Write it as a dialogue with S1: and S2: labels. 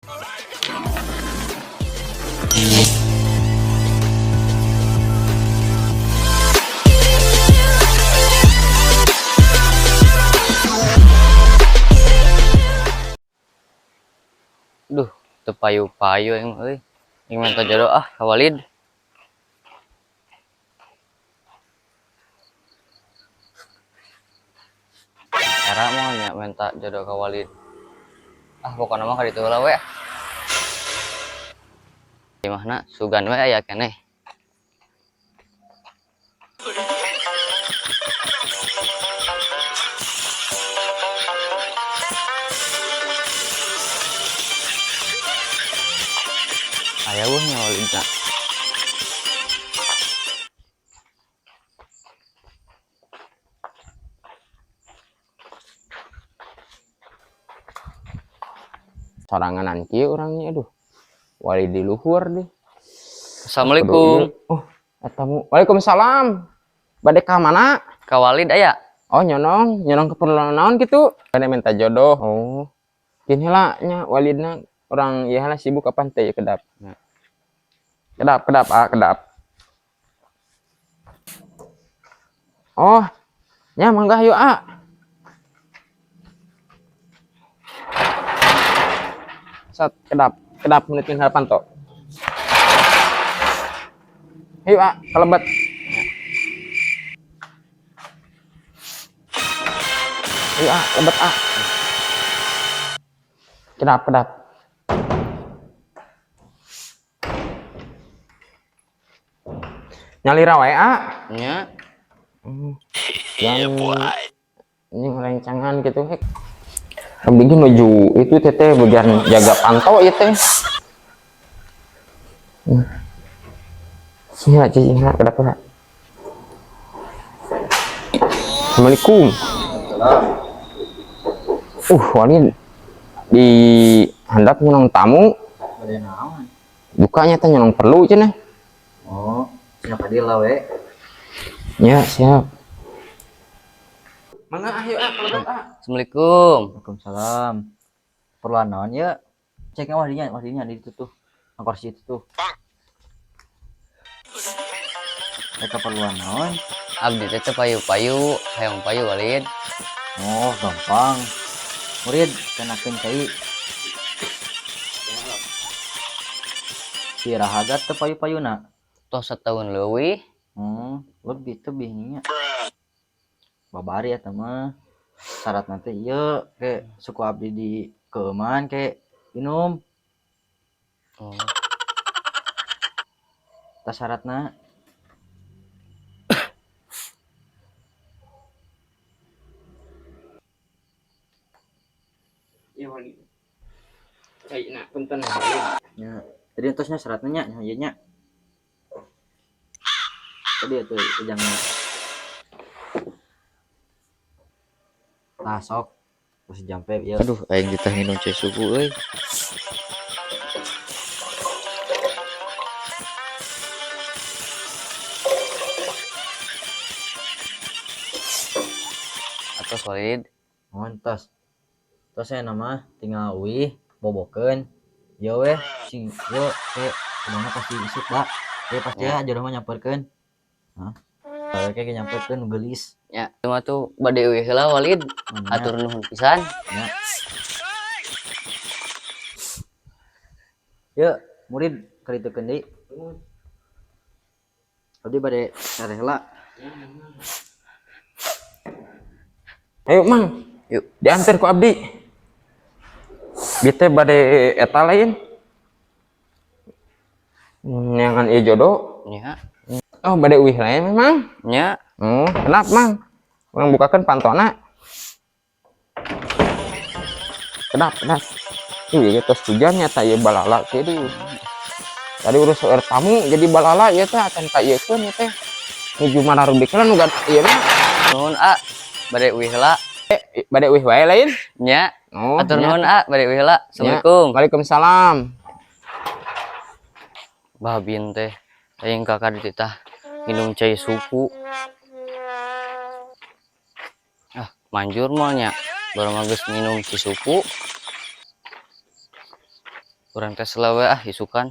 S1: Duh, teu payu-payu aing mah euy. Aing minta jodoh ah ka Walid. Era moal nya minta jodoh ka Walid. Ah, pokona mah ka ditu heula we. Imahna sugan we aya keneh. Aya weuh nya Walidna.
S2: Soranganan kieu urangnya, aduh. Wali di luhur deh.
S1: Assalamualaikum.
S2: Oh, eta mu. Waalaikumsalam. Bade ka mana?
S1: Ka Walid aya?
S2: Oh, nyonong, nyonong keperluan naon gitu? Bade minta jodoh. Oh. Kin heula nya Walidna, urang ieu heula, sibuk kapan teh kedap. Kedap, kedap, ah, kedap. Oh, nya mangga, hayu ah. Sat, kedap, kedap menitin harapan to. Hayu ah, kalebet. Hayu ah, lebet ah. Kedap, kedap. Nyalira wae ah.
S1: Nya.
S2: Yang ini rencangan gitu hek. Abdi ge nuju itu teteh bagian jaga pantau ieu teh. Sia cicing heula, kedap heula. Assalamualaikum. Walid di handap nyonong tamu.
S3: Bade naon?
S2: Bukanya teh nyonong perlu cenah.
S3: Oh, siapa dia lah we?
S2: Ya, siap. Mangga ah, yuk ah, kalebet ah.
S1: Assalamualaikum.
S3: Waalaikumsalam. Perluan naon ya? Cek wahdinya, wahdinya di itu tuh. Nang kursi itu tuh. Mereka perluan naon?
S1: Abdi teh teu payu-payu, hayang payu Walid.
S3: Oh, gampang. Murid, kenakeun cai. Iraha teu payu-payuna?
S1: Tos setahun leuwih.
S3: Lebih tebih nya. Babari eta mah. Syarat nanti ieu ke suku abdi di keuman ke minum.
S1: Oh.
S3: Tas syaratna.
S2: Ya Walid. Cai na, punten Walid.
S3: Ya, tadi entosnya syaratnya nya, nya ieu nya. Tadi itu ujangna. Tah sok. Terus jampe ieu.
S1: Aduh, aing ditah minum cai subuh euy. Atos Walid.
S3: Mohon tos. Tos saya nama tinggal uih bobokeun. Ieu weh sing ieu ke kumaha pasti isuk da. Ieu pasti ya jodoh mah nyamperkeun. Hah? Kayak nyamperkeun nu geulis.
S1: Ya, cuma tuh bade uih heula Walid.
S3: Nya.
S1: Atur nuhun pisan.
S3: Ya. Yuk, murid karitukeun deui. Abdi bade sare heula.
S2: Ayo Mang,
S1: Yuk.
S2: Diantar ku abdi. Bite bade eta lain. Neangan ieu jodoh.
S1: Nya.
S2: Oh, bade uih lain memang.
S1: Nya.
S2: Oh, kenapa Mang? Urang bukakeun pantona. Kedap, kedap. Ieu tos hujan nya ta ieu balala teh duh. Tadi urus seueur tamu jadi balala ieu teh acan ka ieukeun ieu teh. Nuju mararubik heula nu ieu mah.
S1: Nuhun a. Bade uih heula.
S2: Bade uih wae lain.
S1: Nya.
S2: Oh,
S1: Atur
S2: nya.
S1: nuhun a, bade uih heula. Assalamualaikum.
S2: Waalaikumsalam.
S1: Babin teh aing kakak dititah minum cai suku. Ah, manjur moal nya. Baru mah geus minum cai suku. Urang tes lah we ah, isukan.